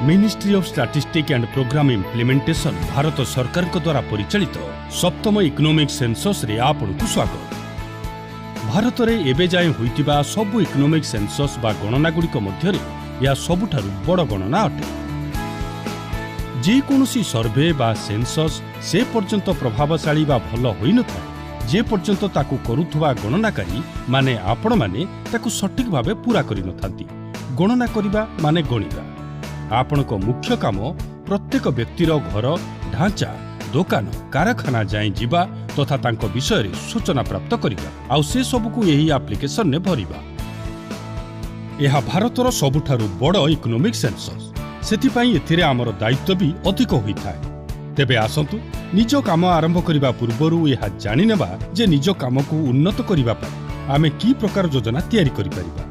Ministry of Statistic and Programme Implementation Bharat ସରକାରଙ୍କ ଦ୍ୱାରା ପରିଚାଳିତ ସପ୍ତମ ଇକୋନୋମିକ୍ ସେନ୍ସସ୍ରେ ଆପଣଙ୍କୁ ସ୍ୱାଗତ। ଭାରତରେ ଏବେ ଯାଏଁ ହୋଇଥିବା ସବୁ ଇକୋନୋମିକ୍ ସେନ୍ସସ୍ ବା ଗଣନାଗୁଡ଼ିକ ମଧ୍ୟରେ ଏହା ସବୁଠାରୁ ବଡ଼ ଗଣନା ଅଟେ। ଯେକୌଣସି ସର୍ଭେ ବା ସେନ୍ସସ୍ ସେ ପର୍ଯ୍ୟନ୍ତ ପ୍ରଭାବଶାଳୀ ବା ଭଲ ହୋଇନଥାଏ, ଯେ ପର୍ଯ୍ୟନ୍ତ ତାକୁ କରୁଥିବା ଗଣନାକାରୀ ମାନେ ଆପଣମାନେ ତାକୁ ସଠିକ୍ ଭାବେ ପୂରା କରିନଥାନ୍ତି। ଗଣନା କରିବା ମାନେ ଗଣିବା। ଆପଣଙ୍କ ମୁଖ୍ୟ କାମ ପ୍ରତ୍ୟେକ ବ୍ୟକ୍ତିର ଘର, ଢାଞ୍ଚା, ଦୋକାନ, କାରଖାନା ଯାଏଁ ଯିବା ତଥା ତାଙ୍କ ବିଷୟରେ ସୂଚନା ପ୍ରାପ୍ତ କରିବା, ଆଉ ସେସବୁକୁ ଏହି ଆପ୍ଲିକେସନରେ ଭରିବା। ଏହା ଭାରତର ସବୁଠାରୁ ବଡ଼ ଇକୋନୋମିକ୍ ସେନ୍ସସ୍, ସେଥିପାଇଁ ଏଥିରେ ଆମର ଦାୟିତ୍ୱ ବି ଅଧିକ ହୋଇଥାଏ। ତେବେ ଆସନ୍ତୁ, ନିଜ କାମ ଆରମ୍ଭ କରିବା ପୂର୍ବରୁ ଏହା ଜାଣିନେବା ଯେ ନିଜ କାମକୁ ଉନ୍ନତ କରିବା ପାଇଁ ଆମେ କି ପ୍ରକାର ଯୋଜନା ତିଆରି କରିପାରିବା।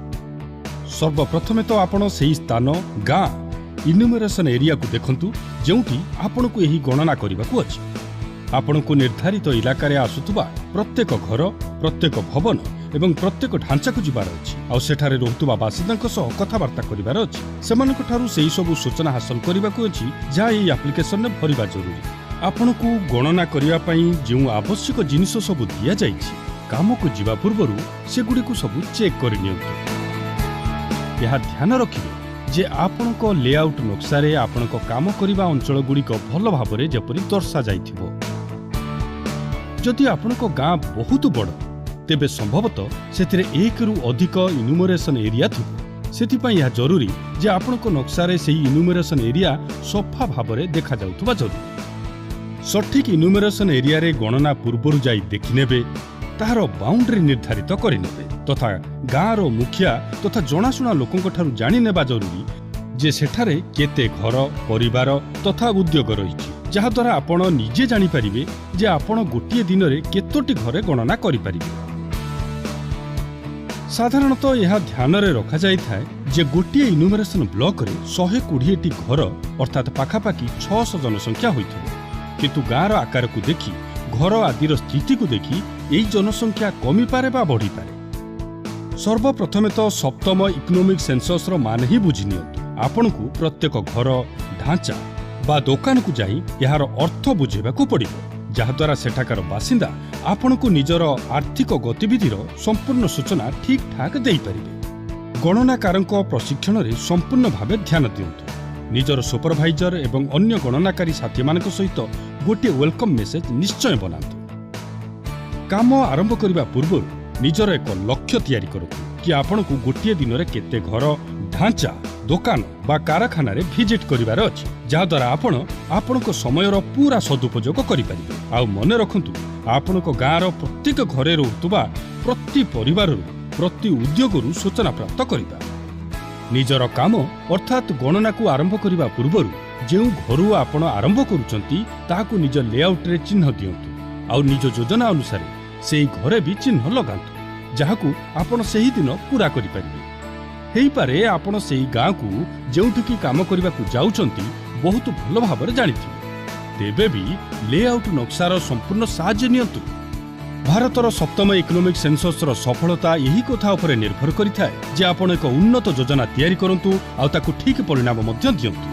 ସର୍ବପ୍ରଥମେ ତ ଆପଣ ସେହି ସ୍ଥାନ, ଗାଁ, ଇନ୍ୟୁମରେସନ୍ ଏରିଆକୁ ଦେଖନ୍ତୁ ଯେଉଁଠି ଆପଣଙ୍କୁ ଏହି ଗଣନା କରିବାକୁ ଅଛି। ଆପଣଙ୍କୁ ନିର୍ଦ୍ଧାରିତ ଇଲାକାରେ ଆସୁଥିବା ପ୍ରତ୍ୟେକ ଘର, ପ୍ରତ୍ୟେକ ଭବନ ଏବଂ ପ୍ରତ୍ୟେକ ଢାଞ୍ଚାକୁ ଯିବାର ଅଛି, ଆଉ ସେଠାରେ ରହୁଥିବା ବାସିନ୍ଦାଙ୍କ ସହ କଥାବାର୍ତ୍ତା କରିବାର ଅଛି। ସେମାନଙ୍କଠାରୁ ସେହି ସବୁ ସୂଚନା ହାସଲ କରିବାକୁ ଅଛି ଯାହା ଏହି ଆପ୍ଲିକେସନରେ ଭରିବା ଜରୁରୀ। ଆପଣଙ୍କୁ ଗଣନା କରିବା ପାଇଁ ଯେଉଁ ଆବଶ୍ୟକ ଜିନିଷ ସବୁ ଦିଆଯାଇଛି, କାମକୁ ଯିବା ପୂର୍ବରୁ ସେଗୁଡ଼ିକୁ ସବୁ ଚେକ୍ କରିନିଅନ୍ତୁ। ଏହା ଧ୍ୟାନ ରଖିବେ ଯେ ଆପଣଙ୍କ ଲେଆଉଟ୍ ନକ୍ସାରେ ଆପଣଙ୍କ କାମ କରିବା ଅଞ୍ଚଳଗୁଡ଼ିକ ଭଲ ଭାବରେ ଯେପରି ଦର୍ଶାଯାଇଥିବ। ଯଦି ଆପଣଙ୍କ ଗାଁ ବହୁତ ବଡ଼, ତେବେ ସମ୍ଭବତଃ ସେଥିରେ ଏକରୁ ଅଧିକ ଇନ୍ୟୁମରେସନ୍ ଏରିଆ ଥିବ। ସେଥିପାଇଁ ଏହା ଜରୁରୀ ଯେ ଆପଣଙ୍କ ନକ୍ସାରେ ସେହି ଇନ୍ୟୁମରେସନ୍ ଏରିଆ ସଫା ଭାବରେ ଦେଖାଯାଉଥିବା ଜରୁରୀ। ସଠିକ୍ ଇନ୍ୟୁମରେସନ୍ ଏରିଆରେ ଗଣନା ପୂର୍ବରୁ ଯାଇ ଦେଖିନେବେ, ତାହାର ବାଉଣ୍ଡ୍ରି ନିର୍ଦ୍ଧାରିତ କରିନେବେ ତଥା ଗାଁର ମୁଖିଆ ତଥା ଜଣାଶୁଣା ଲୋକଙ୍କଠାରୁ ଜାଣିନେବା ଜରୁରୀ ଯେ ସେଠାରେ କେତେ ଘର, ପରିବାର ତଥା ଉଦ୍ୟୋଗ ରହିଛି, ଯାହାଦ୍ୱାରା ଆପଣ ନିଜେ ଜାଣିପାରିବେ ଯେ ଆପଣ ଗୋଟିଏ ଦିନରେ କେତୋଟି ଘରେ ଗଣନା କରିପାରିବେ। ସାଧାରଣତଃ ଏହା ଧ୍ୟାନରେ ରଖାଯାଇଥାଏ ଯେ ଗୋଟିଏ ଇନ୍ୟୁମରେସନ୍ ବ୍ଲକରେ 120ଟି ଘର, ଅର୍ଥାତ୍ ପାଖାପାଖି 600 ଜନସଂଖ୍ୟା ହୋଇଥିବ। କିନ୍ତୁ ଗାଁର ଆକାରକୁ ଦେଖି, ଘର ଆଦିର ସ୍ଥିତିକୁ ଦେଖି ଏହି ଜନସଂଖ୍ୟା କମିପାରେ ବା ବଢ଼ିପାରେ। ସର୍ବପ୍ରଥମେ ତ ସପ୍ତମ ଇକୋନୋମିକ୍ ସେନ୍ସସ୍ର ମାନେ ହିଁ ବୁଝି ନିଅନ୍ତୁ। ଆପଣଙ୍କୁ ପ୍ରତ୍ୟେକ ଘର, ଢାଞ୍ଚା ବା ଦୋକାନକୁ ଯାଇ ଏହାର ଅର୍ଥ ବୁଝେଇବାକୁ ପଡ଼ିବ, ଯାହାଦ୍ୱାରା ସେଠାକାର ବାସିନ୍ଦା ଆପଣଙ୍କୁ ନିଜର ଆର୍ଥିକ ଗତିବିଧିର ସମ୍ପୂର୍ଣ୍ଣ ସୂଚନା ଠିକ୍ ଠାକ୍ ଦେଇପାରିବେ। ଗଣନାକାରଙ୍କ ପ୍ରଶିକ୍ଷଣରେ ସମ୍ପୂର୍ଣ୍ଣ ଭାବେ ଧ୍ୟାନ ଦିଅନ୍ତୁ। ନିଜର ସୁପରଭାଇଜର ଏବଂ ଅନ୍ୟ ଗଣନାକାରୀ ସାଥୀମାନଙ୍କ ସହିତ ଗୋଟିଏ welcome message ନିଶ୍ଚୟ ବନାନ୍ତୁ। କାମ ଆରମ୍ଭ କରିବା ପୂର୍ବରୁ ନିଜର ଏକ ଲକ୍ଷ୍ୟ ତିଆରି କରନ୍ତୁ କି ଆପଣଙ୍କୁ ଗୋଟିଏ ଦିନରେ କେତେ ଘର, ଢାଞ୍ଚା, ଦୋକାନ ବା କାରଖାନାରେ ଭିଜିଟ୍ କରିବାର ଅଛି, ଯାହାଦ୍ୱାରା ଆପଣ ଆପଣଙ୍କ ସମୟର ପୁରା ସଦୁପଯୋଗ କରିପାରିବେ। ଆଉ ମନେ ରଖନ୍ତୁ, ଆପଣଙ୍କ ଗାଁର ପ୍ରତ୍ୟେକ ଘରେ ରହୁଥିବା ପ୍ରତି ପରିବାରରୁ, ପ୍ରତି ଉଦ୍ୟୋଗରୁ ସୂଚନା ପ୍ରାପ୍ତ କରିବା। ନିଜର କାମ ଅର୍ଥାତ୍ ଗଣନାକୁ ଆରମ୍ଭ କରିବା ପୂର୍ବରୁ ଯେଉଁ ଘରୁ ଆପଣ ଆରମ୍ଭ କରୁଛନ୍ତି ତାହାକୁ ନିଜ ଲେଆଉଟ୍ରେ ଚିହ୍ନ ଦିଅନ୍ତୁ, ଆଉ ନିଜ ଯୋଜନା ଅନୁସାରେ ସେହି ଘରେ ବି ଚିହ୍ନ ଲଗାନ୍ତୁ ଯାହାକୁ ଆପଣ ସେହିଦିନ ପୂରା କରିପାରିବେ। ହେଇପାରେ ଆପଣ ସେହି ଗାଁକୁ ଯେଉଁଠିକି କାମ କରିବାକୁ ଯାଉଛନ୍ତି ବହୁତ ଭଲ ଭାବରେ ଜାଣିଥିବେ, ତେବେ ବି ଲେଆଉଟ୍ ନକ୍ସାର ସମ୍ପୂର୍ଣ୍ଣ ସାହାଯ୍ୟ ନିଅନ୍ତୁ। ଭାରତର ସପ୍ତମ ଇକୋନୋମିକ୍ ସେନ୍ସସ୍ର ସଫଳତା ଏହି କଥା ଉପରେ ନିର୍ଭର କରିଥାଏ ଯେ ଆପଣ ଏକ ଉନ୍ନତ ଯୋଜନା ତିଆରି କରନ୍ତୁ ଆଉ ତାକୁ ଠିକ୍ ପରିଣାମ ମଧ୍ୟ ଦିଅନ୍ତୁ।